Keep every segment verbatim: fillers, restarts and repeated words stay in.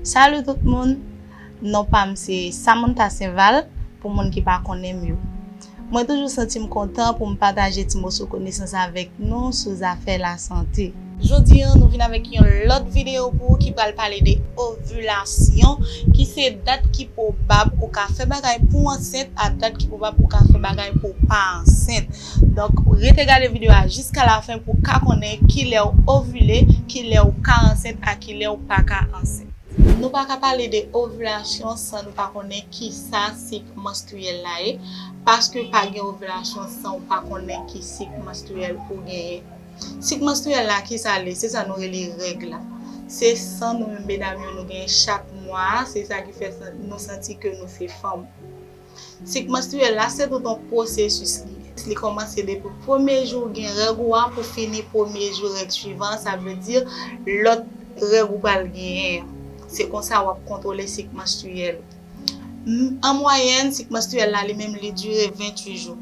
Salut tout moun, non pa m se Samantha Saint-Val, pou moun ki pa konnen m yo. Mwen toujou santi m kontan pou m pataje ti moso konesans avèk nou sou zafè lasante. Jodi an, nou vin avèk yon lòt videyo pou ou ki pral pale de ovilasyon, ki se dat ki pwobab ou ka fè bagay pou w ansent, a dat ki pwobab ou ka fè bagay pou w pa ansent. Donk, rete gade videyo a jiska lafen pou w ka konnen kilè w ovile, kilè w ka ansent, a kilè w pa ka ansent. Nou pa ka pale de ovilasyon san nou pa konnen kisa sik manstriyèl la ye, paske pa gen ovilasyon san w pa konnen ki sik manstriyèl ou genyen. Sik manstriyèl la, kisa l ye? Se sa nou rele règ la. Se san nou menm medam yo nou genyen chak mwa a, se sa ki fè san- nou santi ke nou se fanm. Sik manstriyèl la, se tout yon pwosesis li ye. Li kòmanse depi premye jou w gen règ ou a pou fini premye jou règ swivan an, sa vle di lòt règ ou pral genyen an. Se konsa w ap kontwole sik manstriyèl ou. M- An mwayèn, sik manstriyèl la li menm li dire venntuit jou.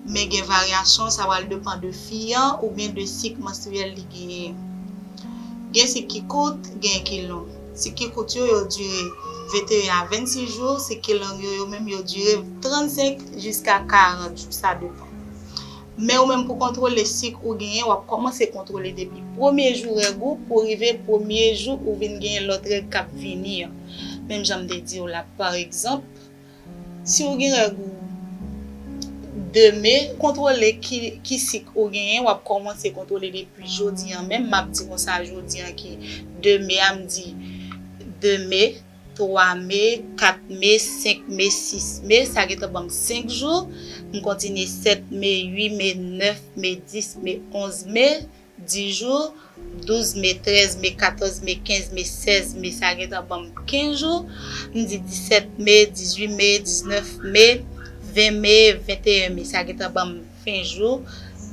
Men gen varyasyon, sa pral depann de fi an oubyen de sik manstriyèl li genyen. Gen sik ki kout, gen ki long. Sik ki kout yo, yo dire venteyen a vennsis jou, sik ki long yo, yo menm yo dire trannsenk jiska karant jou, sa depann. Men ou menm pou kontwole sik ou genyen, w ap kòmanse kontwole depi premye jou règ ou pou rive premye jou ou vin gen lòt règ k ap vini an. Menm jan m te di w la, pa egzanp, si w gen règ ou de me, kontwole ki, ki sik ou genyen, w ap kòmanse kontwole depi jodi an menm. M ap di konsa jodi an ki de me a, m di de me, twa me, kat me, senk me, sis me, sa gentan ban m senk jou. M kontinye sèt me, uit me, nèf me, dis me, onz me, dis jou, douz me, trèz me, katòz me, kenz me, sèz me, sa gentan ban m kenz jou. M di disèt me, dizuit me, diznèf me, ven me, venteyen me, sa gentan ban m ven jou,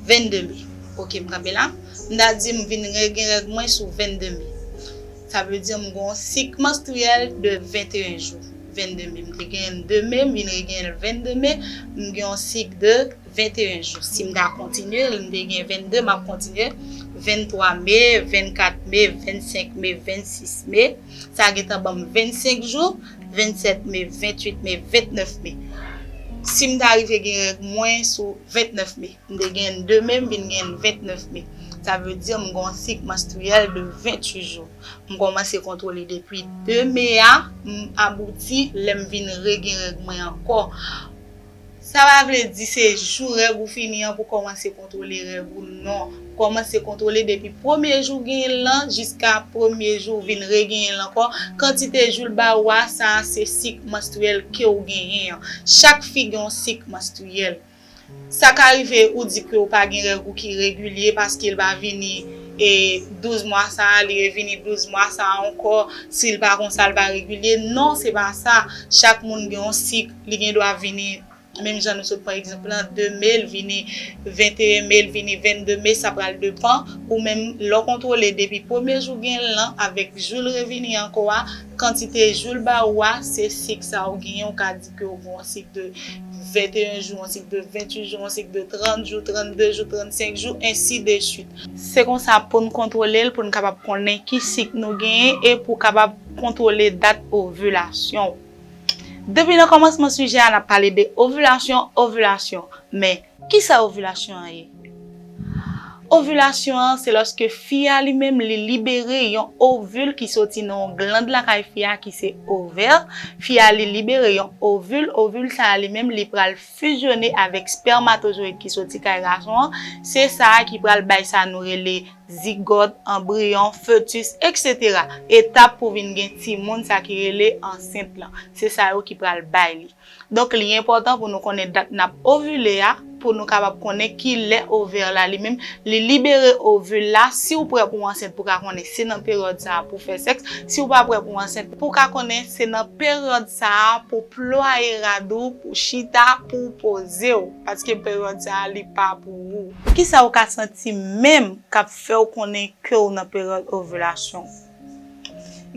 vennde me. Ok, m kanpe la. M ta di m vin regen règ mwen sou vennde me. Sa vle di m gen yon sik manstriyèl de venteyen jou. Vennde me. M te genyen de me, m vin regenyen l vennde me, m gen yon sik de venteyen jou. Si m ta kontinye, m te gen vennde, m ap kontinye venntwa me, vennkat me, vennsenk me, vennsis me. Sa gentan ban m vennsenk jou, vennsèt me, vennuit me, vennèf me. Si m ta rive gen règ mwen sou vennèf me, m te gen de me, m vin gen vennèf me. Sa vle di m gen yon sik manstriyèl de ventuit jou. M kòmanse kontwole depi de me a, m abouti lè m vin regen règ mwen ankò. Sa pa vle di se jou règ ou fini an pou kòmanse kontwole règ ou, non. Kòmanse kontwole depi premye jou w genyen l lan jiska premye jou w vin regenyen l ankò. Kantite jou l ba ou a, sa a se sik manstriyèl ke w genyen an. Chak fi gen yon sik manstriyèl. Sa ka rive ou di ke w pa gen règ ou ki regilye paske l pa vini e douz mwa sa a, li revini douz mwa sa a ankò, si l pa konsa l pa regilye. Non, se pa sa. Chak moun gen yon sik, li gen dwa vini menm jan nou sot pran egzanp lan, de me, l vini venteyen me, l vini vennde me, sa pral depann ou menm lè w kontwole depi premye jou w gen l lan avèk jou l revini ankò a, kantite jou l ba ou a, se sik sa ou genyen, ou ka di ke ou gen yon sik de venteyen jou, yon sik de ventuit jou, yon sik de trant jou, trannde jou, trannsenk jou, ensi de suit. Se konsa pou n kontwole l, pou n kapab konnen ki sik nou genyen e pou kapab kontwole dat ovilasyon w. Depi nan kòmansman sijè a, n ap pale de ovilasyon, ovilasyon. Men, kisa ovilasyon an ye? Ovilasyon an, se lòske fi a li menm, li libere yon ovil ki soti nan yon glann lakay fi a ki se ovè. Fi a, li libere yon ovil. Ovil sa a li menm, li pral fizyone avèk spèmatozoyid ki soti kay gason an. Se sa a ki pral bay sa nou rele zigòt, anbriyon, fetis, etsetera. Etap pou vin gen timoun, sa ki rele ansent lan. Se sa yo ki pral bay li. Donk, li enpòtan pou nou konnen dat n ap ovile a, pou nou kapab konnen ki lè ovè la li menm, li libere ovil la. Si w prè pou w ansent, pou w ka konnen se nan peryòd sa a pou w fè sèks. Si w pa prè pou w ansent, pou w ka konnen se nan peryòd sa a pou w plwaye rad ou, pou w chita, pou w poze w. Paske peryòd sa a, li pa pou ou. Kisa w ka santi menm k ap fè w konnen ke w nan peryòd ovilasyon w?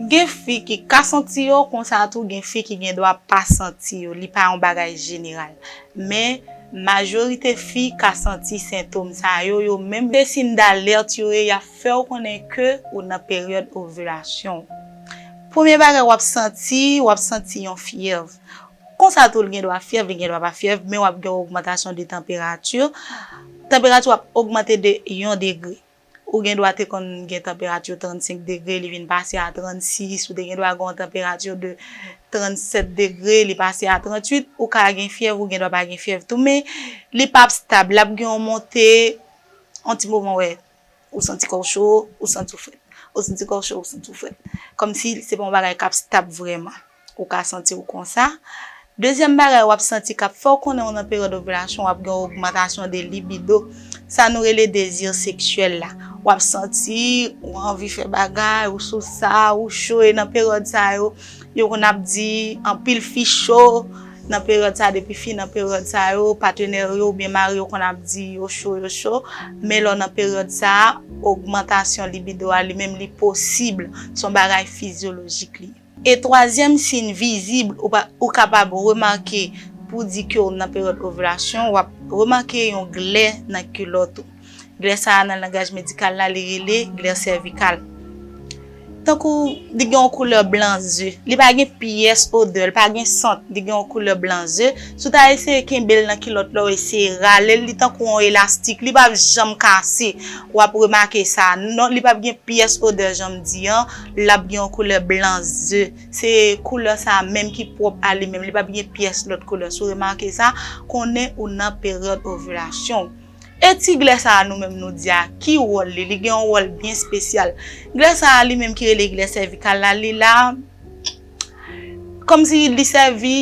Gen fi ki ka santi yo, konsa tou gen fi ki gen dwa pa santi yo. Li pa yon bagay jeneral. Men, majorite fi ka santi sentòm sa yo, yo menm. Se siy dalèt yo ye, y ap fè w konnen ke ou nan peryòd ovilasyon w. Premye bagay w ap santi, w ap santi yon fyèv. Konsa tou, li gen dwa fyèv, li gen dwa pa fyèv, men w ap gen yon ogmantasyon de tanperati. Tanperati w ap ogmante de yon degre. Ou gen dwa te konn gen tanperati trannsenk degre, li vin pase a trannsis, ou te gen dwa gen yon tanperati de trannsèt degre, li pase a trannwit, ou ka gen fyèv, ou gen dwa pa gen fyèv tou, men li p ap stab, l ap gen yon monte, yon ti moman, wè, ou santi kò w cho, ou santi w frèt. Ou santi kò w cho, ou santi w frèt. Kòmsi se pa yon bagay k ap stab vrèman. Ou ka santi w konsa. Dezyèm bagay w ap santi k ap fè w konnen w nan peryòd ovilasyon, w ap gen ogmantasyon de libido. Sa nou rele dezi seksyèl la. W ap santi ou anvi fè bagay, ou sou sa, ou cho, e nan peryòd sa yo, yo konn ap di anpil fi cho nan peryòd sa, depi fi nan peryòd sa yo, patnè yo oubyen mari yo konn ap di yo cho, yo cho, men lè w nan peryòd sa, ogmantasyon libido a li menm li posib, se yon bagay fizyolojik li ye. E twazyèm siy vizib ou, pa, ou kapab remake pou di ke w nan peryòd ovilasyon, w ap remake yon glè nan kilòt ou. Glè sa a nan langaj medikal la, li rele glè sèvikal. Tankou li gen yon koulè blan ze, li pa gen pyès odè, li pa gen sant, li gen yon koulè blan ze. Si w ta eseye kenbe l nan kilòt la, w eseye rale l, li tankou yon elastik, li p ap janm kase. W ap remake sa. Non, li p ap gen pyès odè, jan m di an, l ap gen yon koulè blan ze. Se koulè sa a menm ki pwòp a li menm, li p ap gen pyès lòt koulè. Si w remake sa, konnen ou nan peryòd ovilasyon w. E ti glè sa a nou menm nou di a, ki wòl li? Li gen yon wòl byen espesyal. Glè sa a li menm ki rele glè sèvikal la, li la kòmsi li sèvi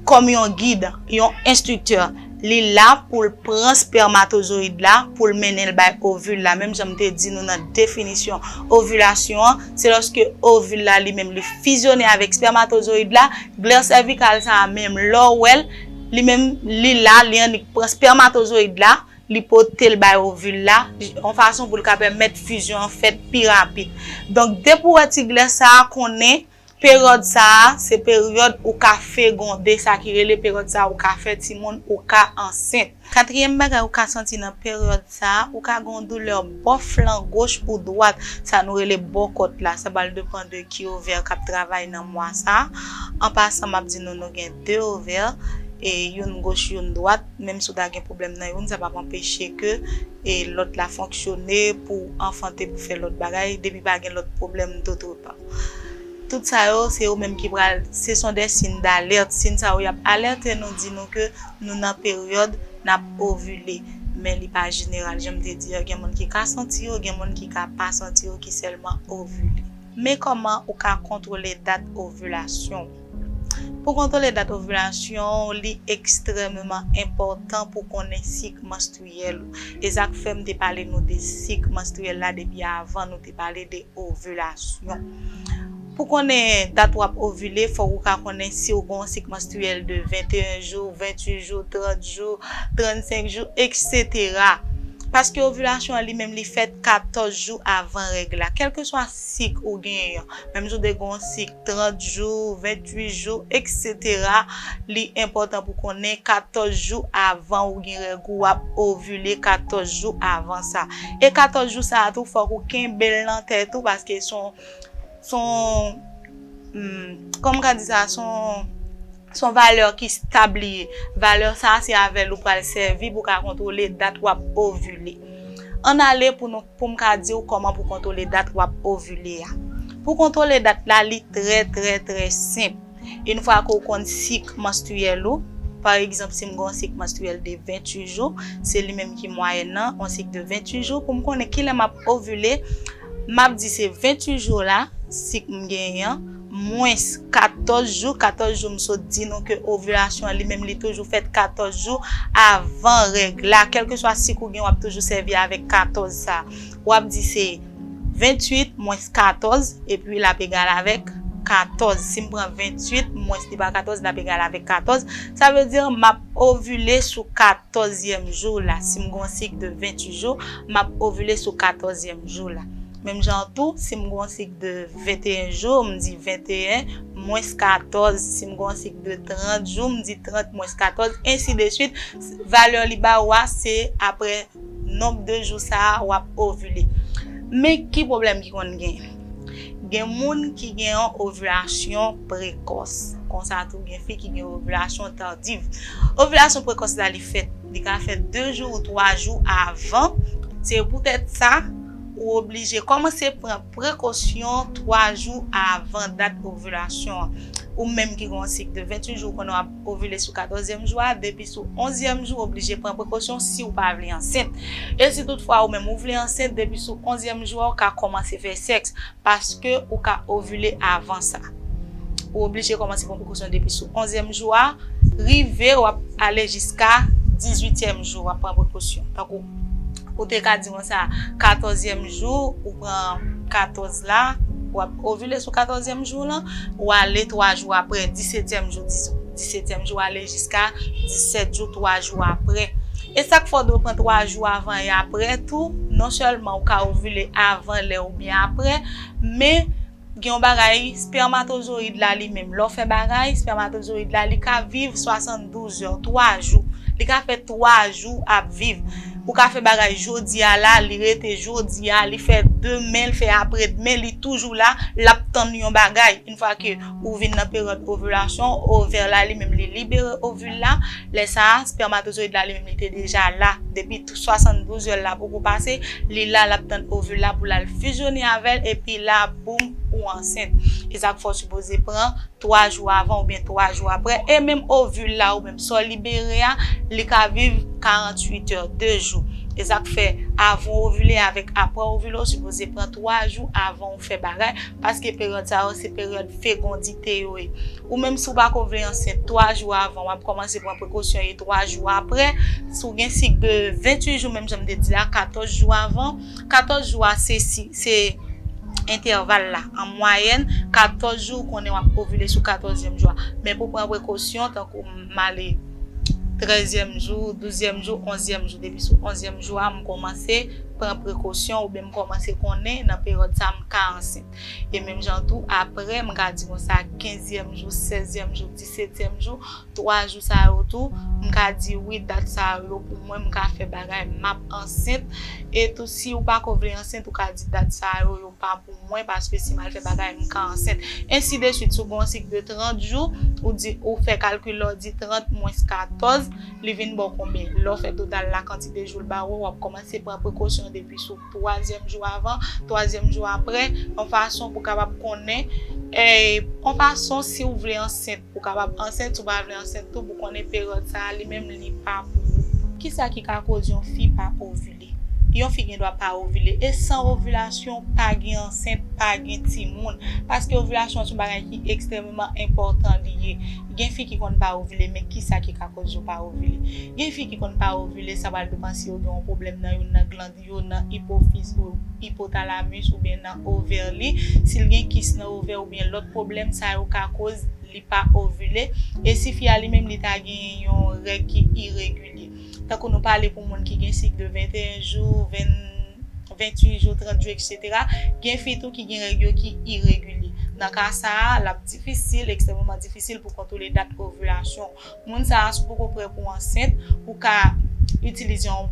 kòm yon gid, yon enstriktè. Li la pou l pran spèmatozoyid la, pou l mennen l bay ovil la. Menm jan m te di nou nan definisyon ovilasyon an, se lòske ovil la li menm li fizyone avèk spèmatozoyid la, glè sèvikal sa a menm, lè w wè l, li menm, li la, li annik pran spèmatozoyid la, li pote l bay ovil la, yon fason pou l ka pèmèt fizyon an fèt pi rapid. Donk, depi w wè ti glè sa a, konnen peryòd sa a, se peryòd ou ka fegonde, sa ki rele peryòd sa a, ou ka fè timoun, ou ka ansent. Katriyèm bagay ou ka santi nan peryòd sa a, ou ka gen yon doulè bò flan goch ou dwat, sa nou rele bò kòt la. Sa pral depann de ki ovè k ap travay nan mwa sa a. An pasan, m ap di nou, nou gen de ovè, e youn goch, youn dwat. Menm si w ta gen pwoblèm nan youn, sa p ap anpeche ke e lòt la fonksyone pou w anfante, pou w fè lòt bagay, depi pa gen lòt pwoblèm dòt pa. Tout sa yo, se yo menm ki pral, ce sont des signes d'alerte. Siy sa yo, y ap alète nou, di nou ke nou nan peryòd n ap ovile. Men li pa jeneral. Jan m te di a, gen moun ki ka santi yo, gen moun ki ka pa santi yo, ki sèlman ovile. Men kòman ou ka kontwole dat ovilasyon w? Pou kontwole dat ovilasyon w, li ekstrèmeman enpòtan pou konnen sik manstriyèl ou. E sa k fè m te pale nou de sik manstriyèl la depi avan nou te pale de ovilasyon. Pou konnen dat w ap ovile, fòk ou ka konnen si w gen yon sik manstriyèl de venteyen jou, venntuit jou, trant jou, trannsenk jou, etsetera. Paske ovilasyon an li menm li fèt katòz jou avan règ la. Kèlkeswa sik ou genyen an, menm si w te gen yon sik trant jou, venntuit jou, etsetera, li enpòtan pou konnen katòz jou avan ou gen règ ou, w ap ovile katòz jou avan sa. E katòz jou sa a tou, fòk ou kenbe l nan tèt ou, paske se yon, se yon, hmm, kòman m ka di sa, se yon, se yon valè ki stab li ye. Valè sa a, se avè l ou pral sèvi pou w ka kontwole dat w ap ovile. Ann ale pou nou, pou m ka di w kòman pou kontwole dat w ap ovile a. Pou kontwole dat la, li trè, trè, trè senp. Yon fwa ke w konn sik manstriyèl ou, pa egzanp, si m gen yon sik manstriyèl de venntuit jou, se li menm ki mwayèn nan, yon sik de venntuit jou, pou m konnen kilè m ap ovile, m ap di se venntuit jou la, sik m genyen an, mwens katòz jou, katòz jou m sot di nou ke ovilasyon an li menm li toujou fèt katòz jou avan règ la. Kèlkeswa sik ou gen, w ap toujou sèvi avèk katòz sa. W ap di se venntuit mwens katòz, epi l ap egal avèk katòz. Si m pran venntuit mwens li pa katòz, l ap egal avèk katòz. Sa vle di m ap ovile sou katòzyèm jou la. Si m gen yon sik de venntuit jou, m ap ovile sou katòzyèm jou la. Menm jan tou, si m gen yon sik de venteyen jou, m di venteyen mwens katòz. Si m gen yon sik de trant jou, m di trant mwens katòz, ensi de swit. Valè li ba ou a, se apre nonb de jou sa a, w ap ovile. Men ki pwoblèm ki konn genyen? Gen moun ki gen yon ovilasyon prekòs. Konsa tou, gen fi ki gen ovilasyon tardiv. Ovilasyon prekòs la, li fèt, li ka fèt de jou ou twa jou avan. Se poutèt sa, ou oblije kòmanse pran prekosyon twa jou avan dat ovilasyon an. Ou menm ki gen yon sik de venntuit jou, ou konnen w ap ovile sou katòzyèm jou a, depi sou onzyèm jou, ou oblije pran prekosyon si w pa vle ansent. E si toutfwa ou menm ou vle ansent, depi sou onzyèm jou a, ou ka kòmanse fè sèks, paske ou ka ovile avan sa. Ou oblije kòmanse pran prekosyon depi sou onzyèm jou a, rive w ap ale jiska dizuityèm jou, w ap pran prekosyon. Tankou, ou te ka di konsa, katòzyèm jou, ou pran katòz la, w ap ovile sou katòzyèm jou lan, ou ale twa jou apre, disetyèm jou, dizon. Disetyèm jou ale jiska disèt jou, twa jou apre. E sa k fè w dwe pran twa jou avan e apre tou, non sèlman ou ka ovile avan lè oubyen apre, men gen yon bagay, spèmatozoyid la li menm, lè w fè bagay, spèmatozoyid la, li ka viv swasanndouz è, twa jou. Li ka fè twa jou ap viv. Ou ka fè bagay jodi a la, li rete jodi a, li fè demen, li fè apre demen, li toujou la, l ap tann yon bagay. Yon fwa ke ou vin nan peryòd ovilasyon, ovè la li menm li libere ovil la. Lè sa a, spèmatozoyid la li menm li te deja la. Depi swasanndouz è la poko pase, li la, l ap tann ovil la pou l al fizyone avè l, epi la, boum, ou ansent. E sa k fè w sipoze pran twa jou avan oubyen twa jou apre. E menm ovil la ou menm sa w libere a, li ka viv karanntuit è, de jou. E sa k fè, avan w ovile avèk apre w ovile, w sipoze pran twa jou avan w fè bagay, paske peryòd sa yo se peryòd fegondite yo ye. Ou menm si w pako vle ansent, twa jou avan, w ap kòmanse pran prekosyon, e twa jou apre, si w gen sik de venntuit jou, menm jan m te di la, katòz jou avan, katòz jou a se si, se entèval la, an mwayèn, katòz jou, ou konnen w ap ovile sou katòzyèm jou a. Men pou pran prekosyon, tankou m ale trèzyèm jou, douzyèm jou, onzyèm jou, depi sou onzyèm jou a, m kòmanse pran prekosyon oubyen m kòmanse konnen nan peryòd sa a m ka ansent. E menm jan tou, apre, m ka di konsa, kenzyèm jou, sèzyèm jou, disetyèm jou, twa jou sa yo tou, m ka di wi, dat sa yo pou mwen, m ka fè bagay, m ap ansent. E tou, si ou pako vle ansent, ou ka di dat sa yo, yo pa pou mwen, paske si m al fè bagay, m ka ansent. Ensi de suit, si w gen yon sik de trant jou, ou di, ou fè kalkil la, ou di trant mwens katòz, li vin ba w konbyen? Lè w fè total la, kantite jou l ba ou, w ap kòmanse pran prekosyon depi sou twazyèm jou avan, twazyèm jou apre, yon fason pou w kapab konnen, e, yon fason si w vle ansent, ou kapab ansent, si w pa vle ansent tou, pou konnen peryòd sa a, li menm, li pa pou ou. Kisa ki ka koz yon fi pa ovile? Yon fi gen dwa pa ovile. E san ovilasyon, pa gen ansent, pa gen timoun. Paske ovilasyon se yon bagay ki ekstrèmeman enpòtan li ye. Gen fi ki konn pa ovile, men kisa ki ka koz yo pa ovile? Gen fi ki konn pa ovile, sa pral depann si yo gen yon pwoblèm nan youn nan glann yo, nan ipofiz ou ipotalamis oubyen nan ovè li. Si l gen kis nan ovè oubyen lòt pwoblèm, sa yo ka koz li pa ovile. E si fi a li menm li ta gen yon règ ki iregilye. Tankou nou pale pou moun ki gen sik de venteyen jou, ven, venntuit jou, trant jou, etsetera. Gen fi tou ki gen règ yo ki iregilye. Nan ka sa a, l ap difisil, ekstrèmeman difisil pou kontwole dat ovilasyon. Moun sa a, si w poko prè pou w ansent, ou ka itilize yon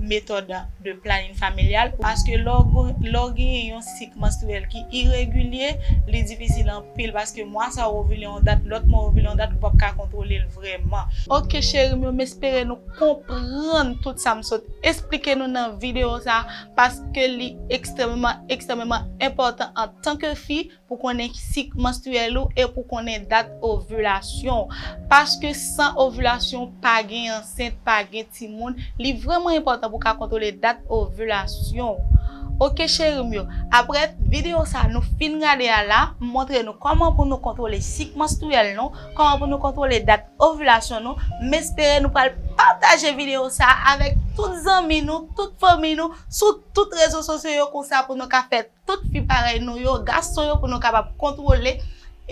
metòd de planin familyal, paske lè w, lè w genyen yon sik manstriyèl ki iregilye, li difisil anpil, paske mwa sa a w ovile yon dat, lòt mwa w ovile yon dat, ou p ap ka kontwole l vrèman. Oke, cheri m yo, m espere nou konprann tout sa m sot esplike nou nan videyo sa a, paske li ekstrèmeman, ekstrèmeman enpòtan antanke fi, pou konnen sik manstriyèl ou e pou konnen dat ovilasyon w. Paske san ovilasyon, pa gen ansent, pa gen timoun. Li vrèman enpòtan pou w ka kontwole dat ovilasyon w. Oke, cheri m yo. Apre videyo sa a nou fin gade a la, m montre nou kòman pou nou kontwole sik manstriyèl nou, kòman pou nou kontwole dat ovilasyon nou. M espere nou pral pataje videyo sa a avèk tout zanmi nou, tout fanmi nou, sou tout rezo sosyo yo, konsa pou nou ka fè tout fi parèy nou yo, gason yo, pou nou kapab kontwole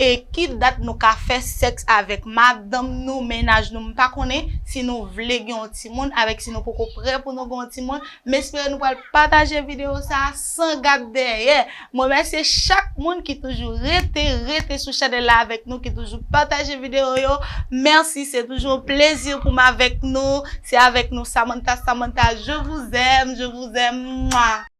e ki dat nou ka fè sèks avèk madanm nou, mennaj nou. M pa konnen si nou vle gen yon timoun, avèk si nou poko prè pou nou gen yon timoun. M espere nou pral pataje videyo sa a san gad dèyè. M remèsye chak moun ki toujou rete, rete sou chanèl la avèk nou, ki toujou pataje videyo yo. Mèsi, se toujou yon plezi pou m avèk nou. Se avèk nou, Samantha, Samantha, je vous aime, je vous aime. Mwa.